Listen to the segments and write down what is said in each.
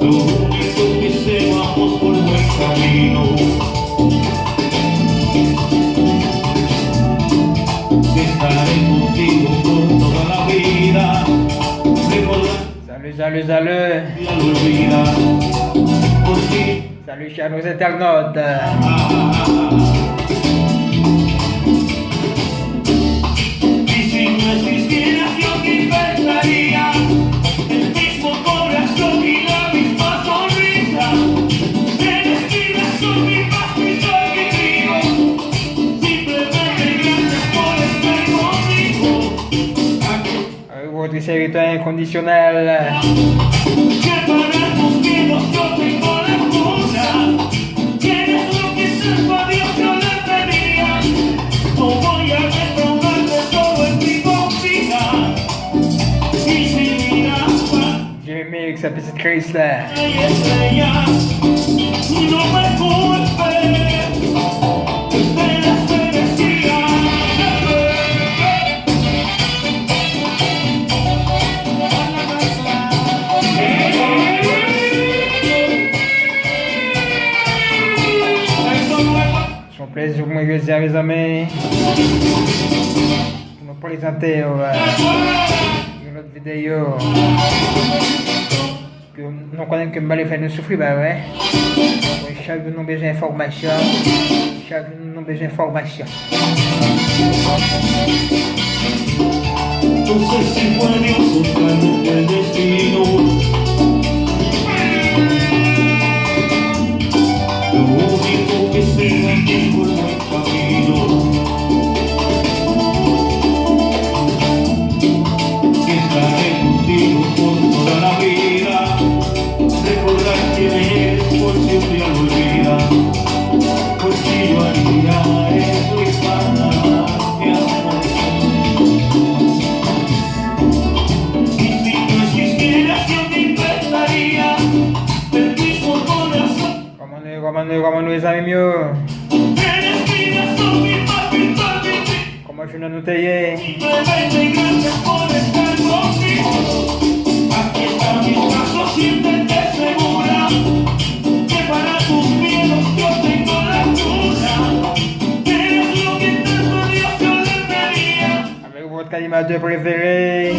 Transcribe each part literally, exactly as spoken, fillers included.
Lo único que sé, vamos por buen camino. Estaré contigo por toda la vida. Recordar Salut, salut, salut. Ya lo olvidar. Por ti. Salut, chers internautes. Y si no existieras, yo te inventaría el mismo corazón y la misma sonrisa. Eres mi razón, mi paz, mi sol, mi trigo. Simplemente gracias por estar conmigo. Avec votre serviteur inconditionnel. Que para tus miedos yo tengo la cura. Tienes lo que salva a Dios, yo le pedía. No voy a defraudarte, solo en ti confía. Y si miras pa- Jimmy Mix, Petit Christ. Ay estrella, no me culpes. Te las merecía. Se yon plezi pou mwen jodi a, mezanmi, pou nou prezante yo, eh, yon lòt videyo. Ke nou konnen ke m pa vle fè nou soufri, ba wè. Bon, chak jou nou bezwen enfòmasyon. Chak jou nou bezwen enfòmasyon. No sé si fue Dios o fue el destino. Lo único que sé es que por buen camino. Estaré contigo por toda la vida. Recordar quién eres por siempre al olvidar. Por ti yo haría esto y más, mi amor. Y si no existieras, yo te inventaría el mismo corazón. Kòman nou ye, kòman nou ye, kòman nou ye, zanmi m yo? Kòman jounen nou te ye? Avec votre animateur préféré,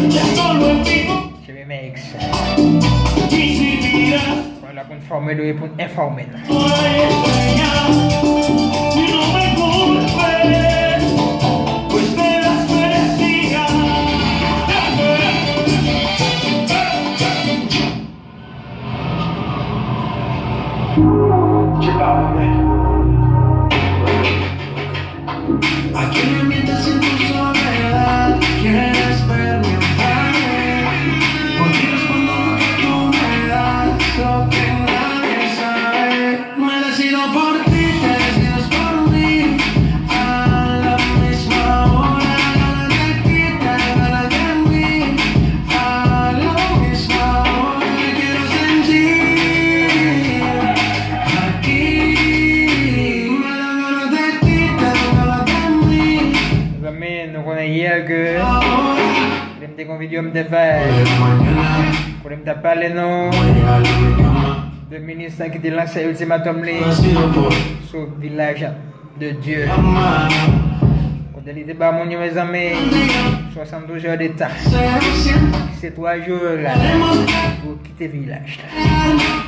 Jimmy Mix. Mwen la pou n fòme nou e pou n enfòme nou. ¿A quién invitas en tu soledad? ¿Quieres ver mi hogar? Por ti respondo lo que tú me das, lo que nadie sabe. Me decido por ti, te decides por mí. A la misma hora, ganas de ti, te ganas de mí. A la misma hora, quiero sentir. Aquí me dan ganas de ti, te dan ganas de mí. Zanmi, nou konnen yè ke kote m te gen yon videyo m te fè, kote m t ap pale nou de minis lan ki te lanse iltimatòm li sou vilaj de Dye. Kote li te ba moun yo, mezanmi, swasanndouz è de tan. Se twa jou la pou yo kite vilaj la,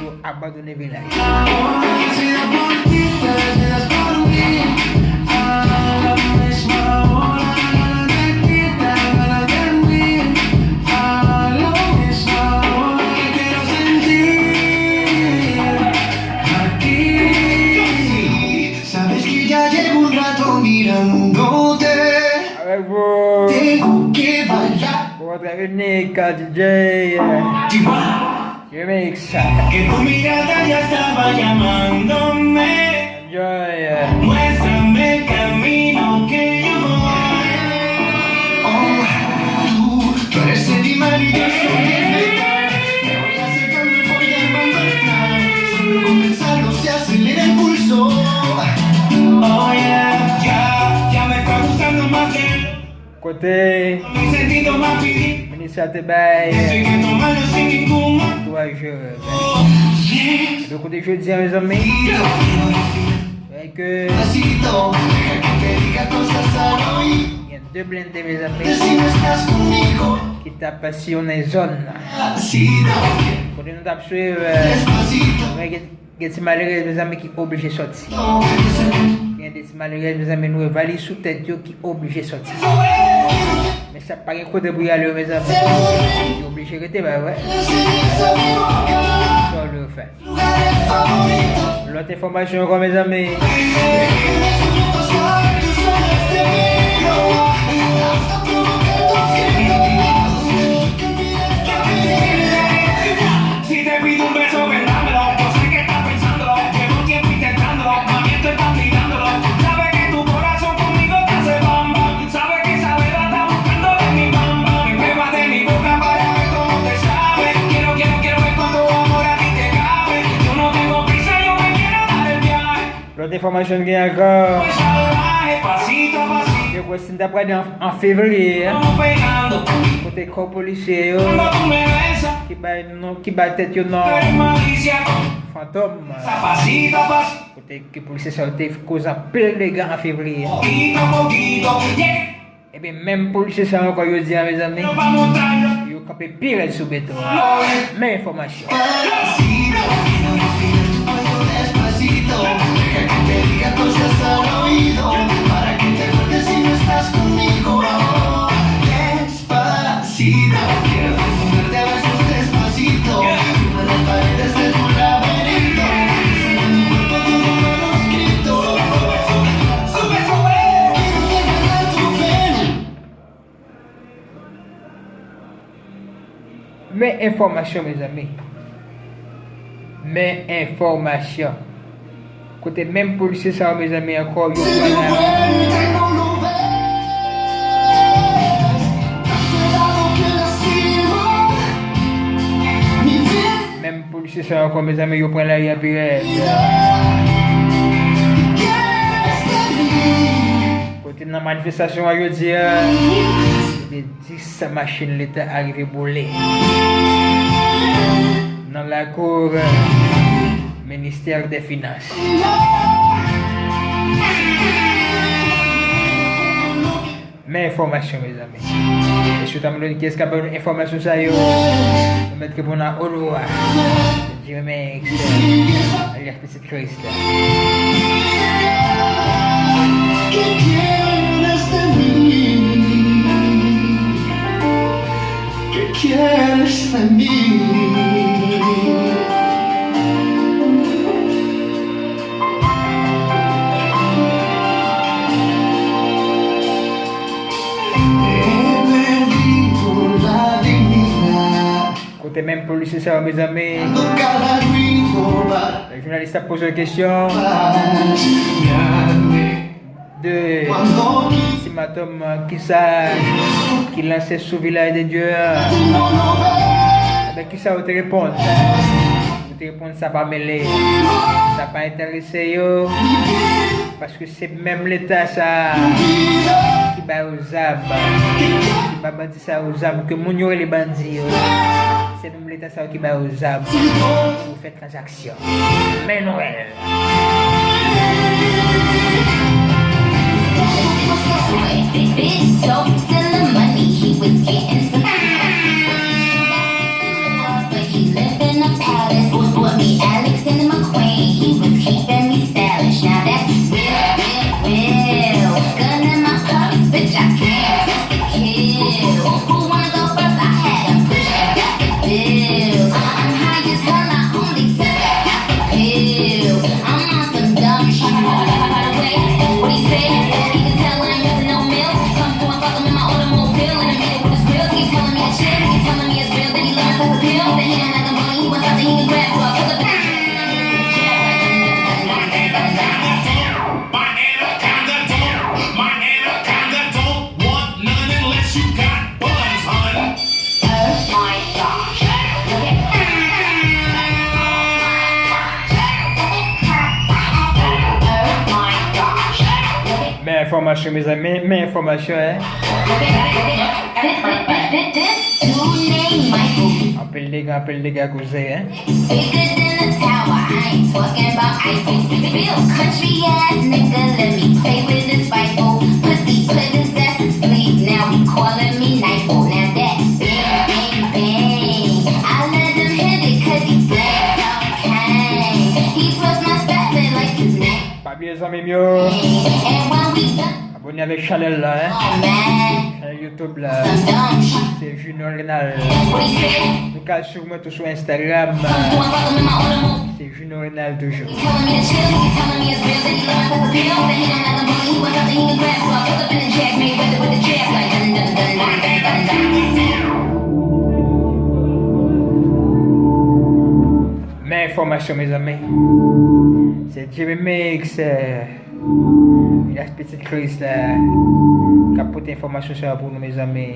pou yo abandone vilaj la. Sabes que ya llevo un rato mirándote. Avec vous. Tengo que bailar. Votre unique D J, eh, Dis-moi. Remix. Que tu mirada ya estaba llamándome. Enjoy, eh. Muéstrame el camino que yo voy. Oh, tú, tú eres el imán y yo soy el metal. Me voy acercando y voy llamando al plan. Solo con pensarlo se acelera el pulso. Oh yeah, ya, ya me está gustando más de Kote? Mi sentido Minis la te bay twa jou. Epi kote jodi a, mezanmi, wè ke gen de blende, mezanmi, ki t ap siyonnen zòn nan. Kote nou t ap swiv, wè gen Gen ti malerèz, mezanmi, ki oblije sòti. Gen de ti malerèz, mezanmi, nou wè valiz sou tèt yo ki oblije sòti. Men sa pa gen kote pou y ale yo, mezanmi. Yo oblije rete, ba vre. Sa w vle yo fè? Lòt enfòmasyon ankò, mezanmi. Si te pido un beso, vendámelo. Yo sé que estás pensándolo. Llevo tiempo intentándolo. Mami, esto está gritándolo. Sabe que tu corazón conmigo te hace bam, bam. Sabe que esa beba está buscando de mi bam, bam. Prueba de mi boca para ver cómo te sabe. Quiero, quiero, quiero ver cuánto amor a ti te cabe. Yo no tengo prisa, yo me quiero dar el viaje. Lòt enfòmasyon n gen ankò. Yo kwè si n ta prale an, an fevriye, kote kò polisye yo ki bay non, ki bay tèt yo non Fantòm, kote ke polisye sa yo te koz anpil dega an fevriye. Ebyen, menm polisye sa yo ankò, yo di a, mezanmi, yo kanpe pi rèd sou beton an. Men enfòmasyon. Despacito, quiero respirar tu cuello despacito. Deja que te diga cosas al oído, para que te acuerdes si no estás conmigo. Despacito, quiero desnudarte a besos despacito. Firma las paredes de tu laberinto. Deshacerme mi cuerpo, todo manuscrito. Sube, sube. Quiero desnudar tu pelo. Men enfòmasyon, mezanmi. Men enfòmasyon. Kote menm polisye sa yo, mezanmi, ankò, yo pran la. Menm polisye sa yo ankò, mezanmi, yo pran lari a pi rèd. Kote nan manifestasyon an, yo di a, se te dis machin leta arive boule nan lakou ministè dè finans. Men enfòmasyon, mezanmi. E si w ta mande kiyès k ap ba nou enfòmasyon sa yo, nou mèt reponn a Onora, Jeremix, alyas Pitit Kris la. ¿Qué quieres de mí? ¿Qué quieres de mí? He perdido la dignidad. Kote menm polisye sa yo, mezanmi, cada ruido va jounalis ap poze l kesyon de ti madanm, kisa ki lanse sou Vilaj de Dye a. Ebyen, kisa yo te reponn? Yo te reponn, sa pa mele, sa pa enterese yo, paske se menm leta sa a ki ba yo zam, ki ba bandi sa yo zam, ke moun yo rele bandi yo. Se menm leta sa yo ki ba yo zam pou fè tranzaksyon. Men Nwèl. Big dope, send the money, he was getting some. But he live in a palace. Boy, boy, me, Alexander McQueen, he was keeping me stylish. Now that's real, real, real. Gun in my purse, bitch, I can't. Who wanna go first? I had to push the bills. I'm high as hell, I only took a half a pill. I'm on some dumb shit. Wait, what he said? He can tell I ain't missing no meals. Come through and fuck him in my automobile. And I'm hitting with his grills. He telling me to chill. He telling me it's real. Then he lemon pepper pills. Then he ain't like I'm going. He wants something he can grab for a couple. Enfòmasyon, mezanmi, men enfòmasyon, en. Anpil dega, anpil dega koze, en. Pa bliye zanmi m yo. Abòne avèk chanèl la, en. Chanèl YouTube la. Se Junior Renald. Nou ka swiv mwen tou sou Instagram. Se Junior Renald toujou. Men enfòmasyon, mezanmi. Se Jimmy Mix, eh, Midas Pitit Kris la, k ap pote enfòmasyon sa yo pou nou, mezanmi.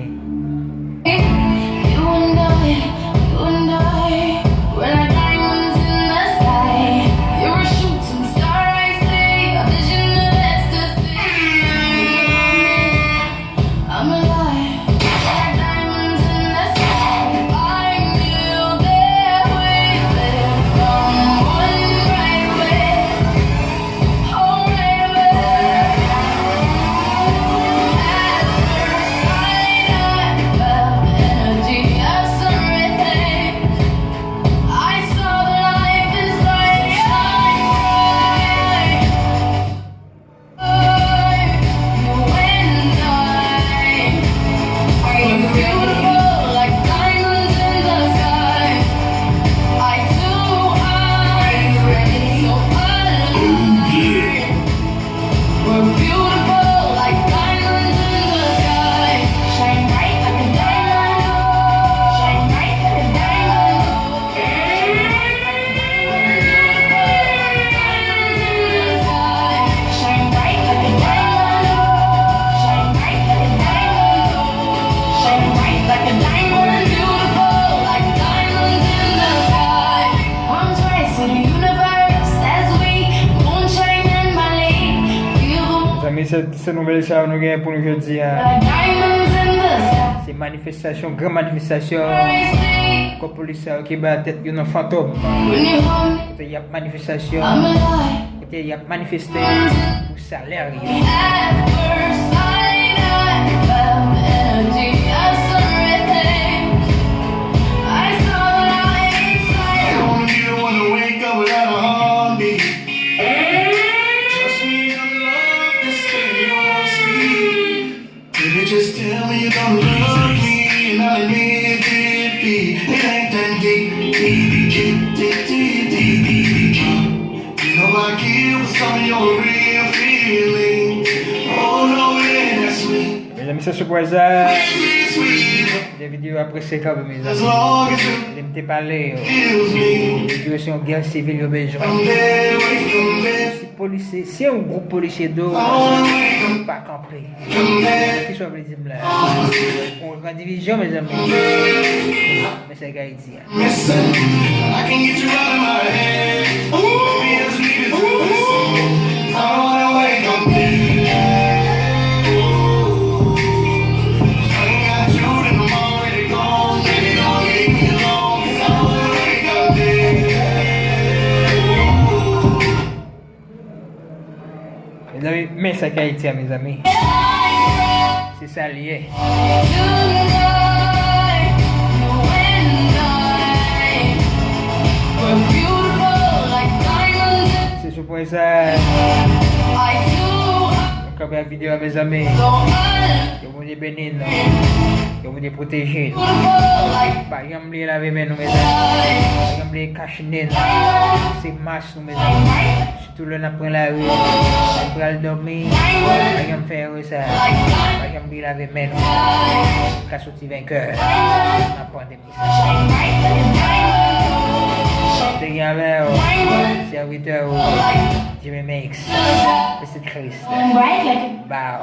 Zanmi, se, se nouvèl sa yo nou gen pou nou jodi a. Se manifestasyon, gran manifestasyon. Kòb polis sa yo ki ba tèt yo nan Fantom. Kote y ap manifestasyon. Kote y ap manifeste pou salè yo. Baby, just tell me you don't love me, and I'll admit it, it ain't that deep, deep, deep, deep, deep, deep, deep. You know I kill for some of your real feelings. Oh no, yeah, that's sweet. Mezanmi, se siprèz la. Sweet, sweet, sweet. Kite videyo a prese kanpe, mezanmi. As long as you Kite m te pale yo. Kills me. Videyo se yon gè sivil yo bezwen. Come there, wait, come there. Si polisye, si yon gwoup polisye do, pa kanpe. Kisa w vle di m la? Yon gran divizyon, mezanmi. Men sa k Ayiti a. Missing. I can get you out of my head. Baby, I just need it to listen. I don't wanna wake up dead. I ain't got you, then I'm already gone. Baby, don't leave me alone, 'cause I don't wanna wake up dead. Mezanmi, men sa k Ayiti a, mezanmi. Se sa l ye. Se sou pwen sa nou kanpe ak videyo a, mezanmi. Ke Bondye beni nou. Ke Bondye pwoteje nou. Pa janm bliye lave men nou, mezanmi. Pa janm bliye kache ne nou. Se mas nou, mezanmi. Sitou lè n ap pran lari, lè n pral dòmi, pa janm fè erè sa. Pa janm bliye lave men nou. Ka soti venkè nan pandemi sa. Te gen avè w, sèvitè w, Jimmy Mix, Pitit Kris. Bow.